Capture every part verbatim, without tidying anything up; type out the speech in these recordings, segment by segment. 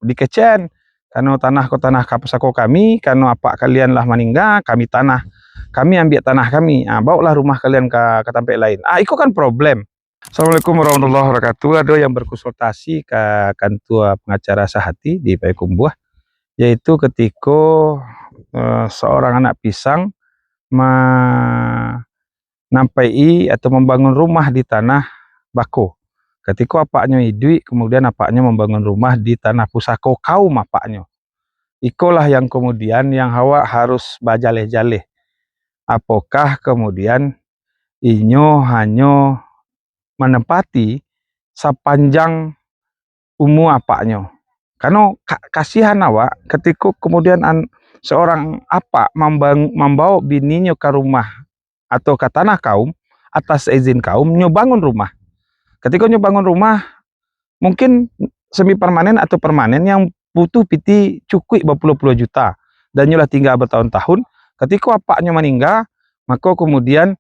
dikecekan, karano tanah ko tanah ka pusako kami, karano apak kalian lah maningga, kami tanah, kami ambiak tanah kami, ah, baoklah rumah kalian ka, ka tampek lain. Ah, iko kan problem. Assalamualaikum warahmatullahi wabarakatuh. Ado yang berkonsultasi ka kantua pengacara Sahati di Payakumbuah, yaitu ketiko, eh, seorang anak pisang ma-, nampai atau mambangun rumah di tanah bako. Katiko apaknyo iduik, kemudian apaknyo mambangun rumah di tanah pusako kaum apaknyo. Ikolah yang kemudian yang awak harus bajaleh-jaleh. Apokah kemudian inyo hanyo manempati sapanjang umua apaknyo? Karano ka-, kasihan awak katiko kemudian an-, seorang apak mambang-, mambaok bininyo ka rumah atau ka tanah kaum, atas izin kaum, nyo bangun rumah. Katiko nyo bangun rumah, mungkin semi permanen atau permanen yang butuh pitih cukuik bapuluah-puluah juta, dan nyo lah tingga batahun-tahun. Katiko apaknyo maningga, mako kemudian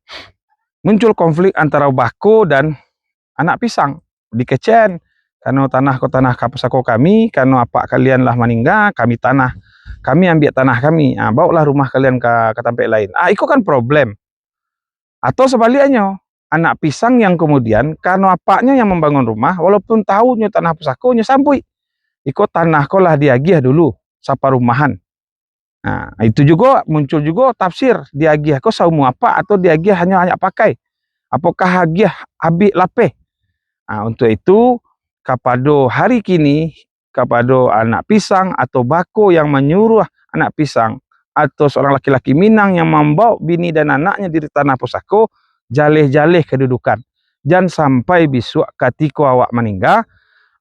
muncul konflik antara bako dan anak pisang. Dikecekan, karano tanah ko tanah ka pusako kami, karano apak kalian lah maningga, kami tanah, kami ambiak tanah kami, ah, baoklah rumah kalian ka, ka tampek lain. Ah, iko kan problem. Atau sebaliknyo, anak pisang yang kemudian, karano apaknyo yang mambangun rumah, walaupun tahu nyo tanah pusako, nyo sambuik, iko tanah ko lah diagiah dulu saparumahan. Nah, itu jugo muncul jugo tafsir, diagiah ko saumua apak atau diagiah hanyo anak pakai? Apokah agiah abih lapeh? Nah, untuk itu, kapado hari kini, kapado anak pisang atau bako yang manyuruah anak pisang atau seorang laki-laki Minang yang mambaok bini dan anaknyo dari tanah pusako, jaleh-jaleh kadudukan. Jan sampai bisuak katiko awak maningga,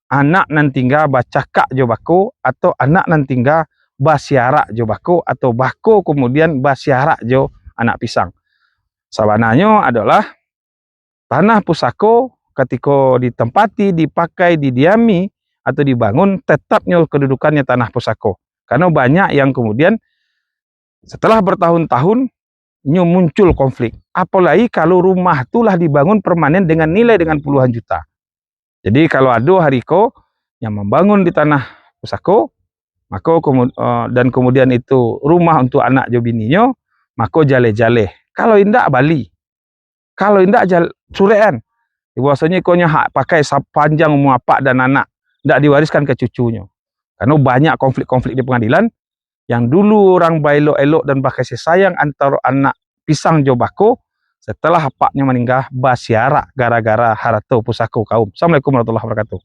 anak nan tingga bacakak jo bako, atau anak nan tingga basiarak jo bako, atau bako kemudian basiarak jo anak pisang. Sabananyo adolah tanah pusako katiko ditempati, dipakai, didiami, atau dibangun, tetapnyo kadudukannyo tanah pusako. Karano banyak yang kemudian setelah bertahun-tahun nyo muncul konflik. Apolai kalau rumah tu lah dibangun permanen dengan nilai dengan puluhan juta. Jadi kalau ado hari ko yang mambangun di tanah pusako, mako kemu-, eh, dan kemudian itu rumah untuk anak jo bininyo, mako jaleh-jaleh. Kalau indak, bali. Kalau indak, jal-, surekan. Bahwasonyo ikonyo hak pakai sapanjang umua apak dan anak, indak diwariskan ka cucunyo. Karano banyak konflik-konflik di pengadilan, yang dulu urang baelok-elok dan bakasih sayang antaro anak pisang jo bako, setelah apaknyo maningga, basiarak gara-gara harato pusako kaum. Assalamualaikum warahmatullahi wabarakatuh.